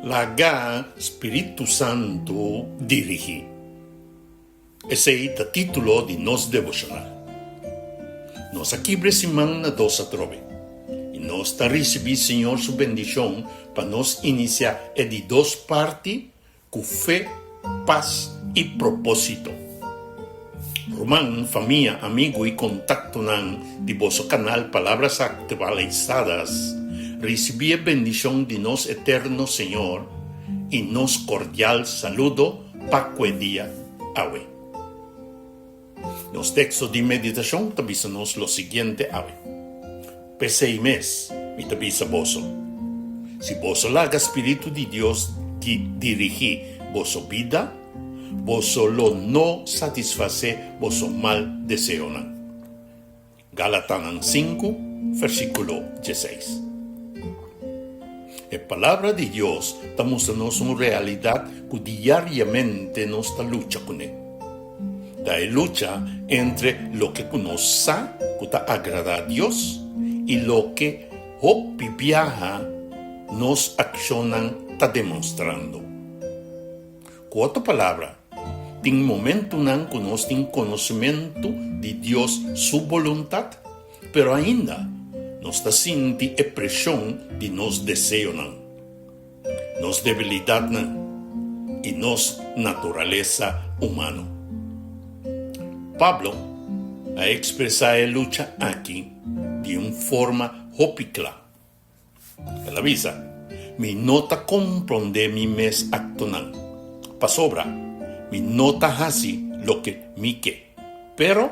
Laga Spiritu Santu dirigí. Esei ta título di nos devoshonal. Nos a kibra e siman na dos atrobe, i nos ta risibí Señor su bendishon pa nos inisiá e di dos parti ku fe, pas i propósito. Ruman, famia, amigu i kontaktonan di boso kanal Palabras Actualizadas risibí e bendishon di nos Eterno Señor i nos kordial saludo pa kue dia awe. Nos teksto di meditashon ta bisa nos lo siguiente awe, P'esei mes mi ta bisa boso, si boso laga spiritu di Dios dirigí boso bida, boso lo no satisfasé boso mal deseonan. Galatanan sinku, versíkulo dieseis. E Palabra di Dios ta mustra nos un realidat ku diariamente nos ta lucha kuné. Ta e lucha entre loke ku nos sa ku ta agradá Dios i loke hopi biaha nos akshonnan ta demostrando. Ku otro palabra, tin momentunan ku nos tin konosementu di Dios su boluntat, pero ainda nos ta sinti e preshon di nos deseonan, nos debilidatnan i nos naturalesa humano. Pablo a ekspresá e lucha aki di un forma hopi kla. El a bisa, Mi no ta komprondé mi mes aktonan, pasobra mi no ta hasi loke mi ke, pero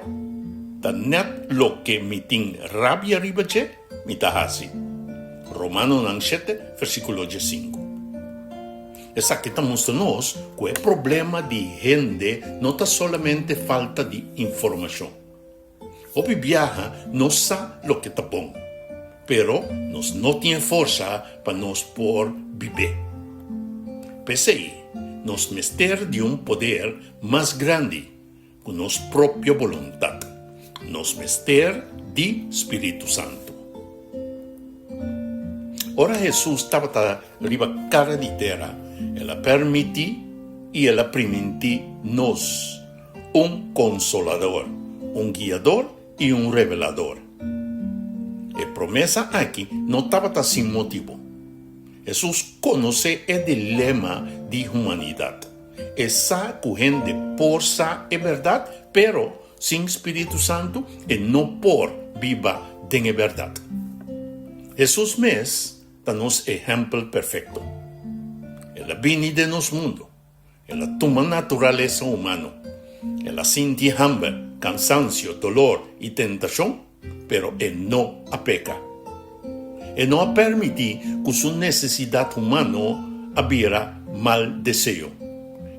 ta nèt loke mi tin rabia riba dje mi ta hasi. Romanonan shete, versíkulo diesinku. Esaki ta mustra nos ku e problema di hende no ta solamente falta di informashon. Hopi biaha nos sa loke ta bon, pero nos no tin e forsa pa nos por bib'é. P'esei, nos mester di un poder mas grandi ku nos propio boluntat. Nos mester di spiritu santu. Ora Hesus tabata riba kara di tera, el a permití i el a primintí nos. Un Consolador, un Guiador i un Revelador. E promesa aki no tabata sin motibu. Hesus konosé e dilema di humanidat. E sa ku hende por sa e bèrdat, pero sin spiritu santu e no por biba den e bèrdat. Hesus mes ta nos ehèmpel perfekto. El a bini den nos mundu. El a tuma naturalesa humano. El a sinti hamber, kansansio, dolor i tentashon, pero e no a peka. E no a permití ku su nesesidat humano a bira mal deseo.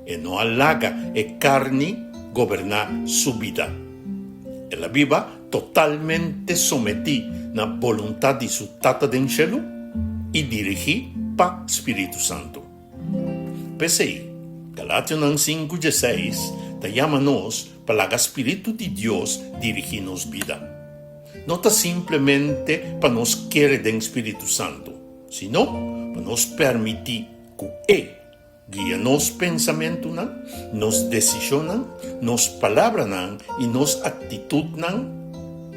E no a laga e karni goberná su bida. El a biba totalmente sometí na boluntat di su Tata den shelu i dirigí pa spiritu santu. P'esei, Galationan sinku dieseis ta yama nos pa laga spiritu di Dios dirigí nos bida. No ta simplemente pa nos kere den spiritu santu, sino pa nos permití ku e guia nos pensamentunan, nos desishonnan, nos palabranan i nos aktitutnan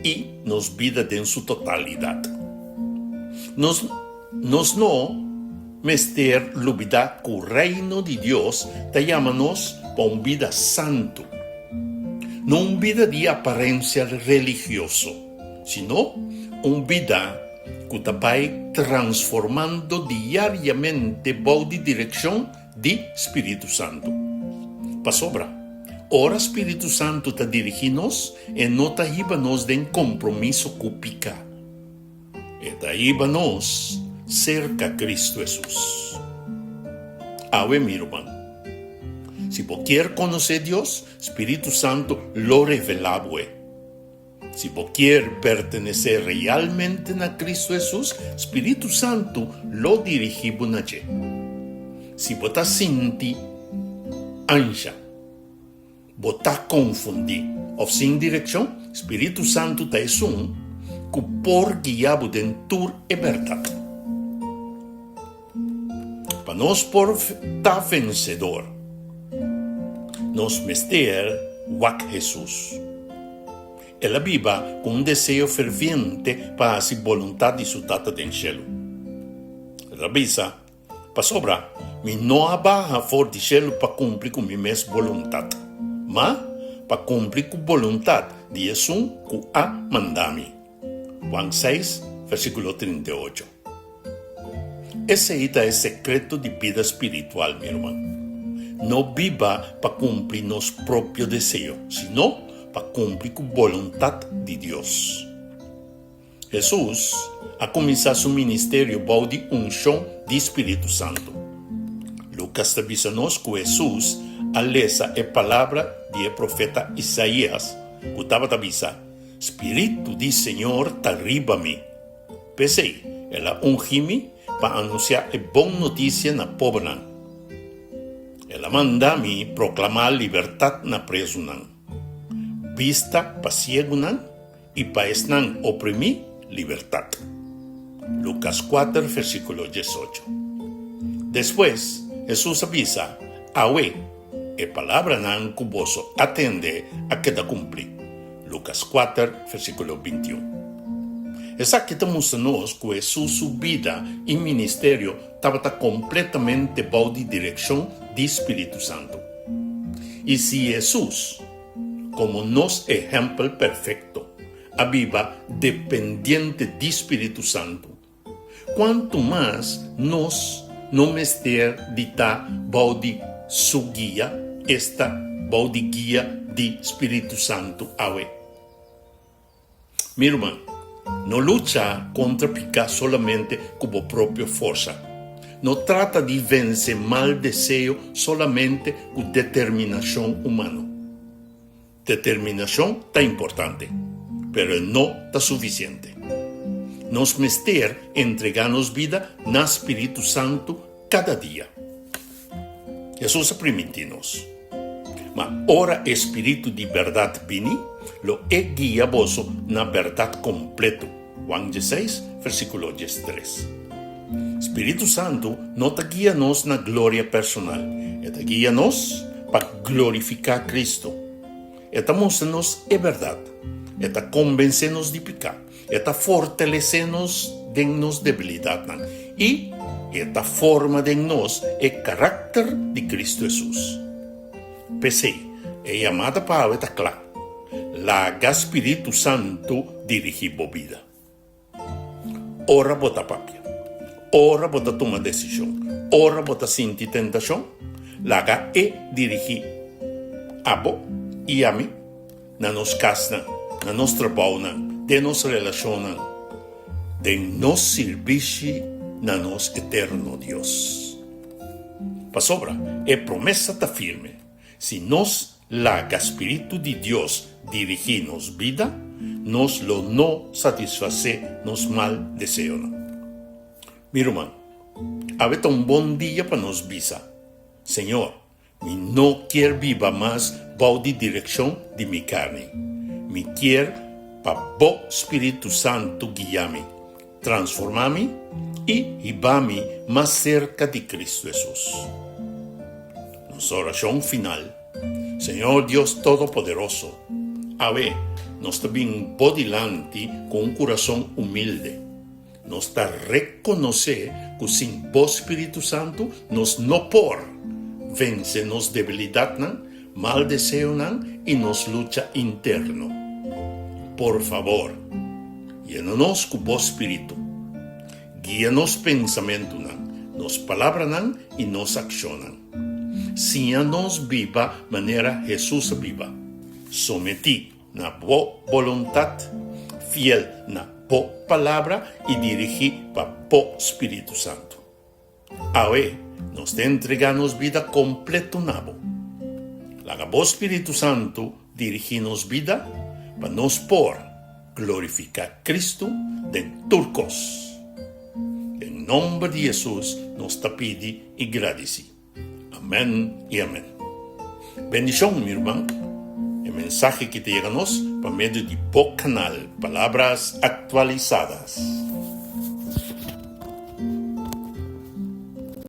i nos bida den su totalidat. Nos Nos no mester lubidá ku Reino di Dios ta yama nos pa un bida santu, no un bida di aparensia religioso, sino un bida ku ta bai transformando diariamente bou di direkshon di spiritu santu. Pasobra, ora spiritu santu ta dirigí nos, e no ta hiba nos den kompromiso ku piká. E ta hiba nos serka Cristo Hesus. Awe mi ruman, si bo kier konosé Dios, Spiritu Santu lo revelá bo e. Si bo kier pertenesé realmente na Cristo Hesus, Spiritu Santu lo dirigí bo na dje. Si bo ta sinti ansha, Bo ta konfundí òf sin direkshon? Spiritu Santu ta esun ku por guia bo den tur e bèrdat. nos por ta vensedor, nos mester wak Hesus. El a biba ku un deseo ferviente pa hasi boluntat di su Tata den shelu. El a bisa, Pasobra mi no a baha for di shelu pa kumpli ku mi mes boluntat, ma pa kumpli ku boluntat di esun ku a manda mi. Juan seis, versíkulo 38. Esei ta e sekreto di bida spiritual, mi ruman. No biba pa kumpli nos propio deseo, sino pa kumpli ku boluntat di Dios. Hesus a kuminsá su ministerio bou di unshon di spiritu santu. Lukas ta bisa nos ku Hesus a lesa e palabra di e profeta Isaías ku tabata bisa, Spiritu di Señor ta riba mi. P'esei, el a ungí mi pa anunsiá e bon notisia na pobernan. El a manda mi proklamá libertat na prezunan, bista pa siegunan i pa esnan oprimí, libertat. Lukas kuater versíkulo diesocho. Despues, Hesus a bisa, Awe, e palabranan ku boso a tende a keda kumplí. Lukas kuater, versíkulo bintiun. Esaki ta mustra nos ku Hesus su bida i ministerio tabata kompletamente bou di direkshon di spiritu santu. I si Hesus, komo nos ehèmpel perfekto, a biba dependiente di spiritu santu, Kuantu mas nos no mester di ta bou di Su guia, esta, bou di guia di spiritu santu awe. Mi ruman, no lucha kontra piká solamente ku bo propio forsa. No trata di vense mal deseo solamente ku determinashon humano. Determinashon ta importante, pero e no ta sufisiente. Nos mester entregá nos bida na spiritu santu kada dia. Hesus a primintí nos, Ma ora e spiritu di bèrdat bini, lo e guia boso na bèrdat kompletu. Juan dieseis, versíkulo diestres. Spiritu Santu no ta guia nos na gloria personal, e ta guia nos pa glorifiká Kristu. E ta mustra nos e bèrdat, e ta konbensé nos di piká, e ta fortalesé nos den nos debilidatnan i e ta forma den nos e karakter di Kristu Hesus. P'esei, e yamada pa awe ta kla, Laga spiritu santu dirigí bo bida. Ora bo ta papia, ora bo ta tuma desishon, ora bo ta sinti tentashon, laga e dirigí abo i ami na nos kasnan, na nos trabounan, den nos relashonnan, den nos sirbishi na nos eterno Dios. Pasobra e promesa ta firme, si nos Laga spiritu di Dios dirigí nos bida, nos lo no satisfasé nos mal deseonan. Mi ruman, awe ta un bon dia pa nos bisa, Señor, mi no kier biba mas bou di direkshon di mi karni. Mi kier pa Bo spiritu santu guia mi, transformá mi i hiba mi mas serka di Kristu Hesus. Nos orashon final, Señor Dios Todopoderoso, awe nos ta bin Bo dilanti ku un kurason humilde. Nos ta rekonosé ku sin Bo Spiritu Santu nos no por vense nos debilidatnan, mal deseonan i nos lucha interno. Por fabor, yena nos ku Bo Spiritu. Guia nos pensamentunan, nos palabranan i nos akshonnan. Siña nos biba manera Hesus a biba, sometí na Bo boluntat, fiel na Bo Palabra i dirigí pa Bo Spiritu Santu. Awe nos ta entregá nos bida kompleto na Bo. Laga Bo Spiritu Santu dirigí nos bida pa nos por glorifiká Kristu den tur kos. Den nomber di Hesus nos ta pidi i gradisí. Amèn i amèn. Bendishon, mi ruman. E mensahe ki ta yega nos pa medio di bo kanal Palabras Actualizadas.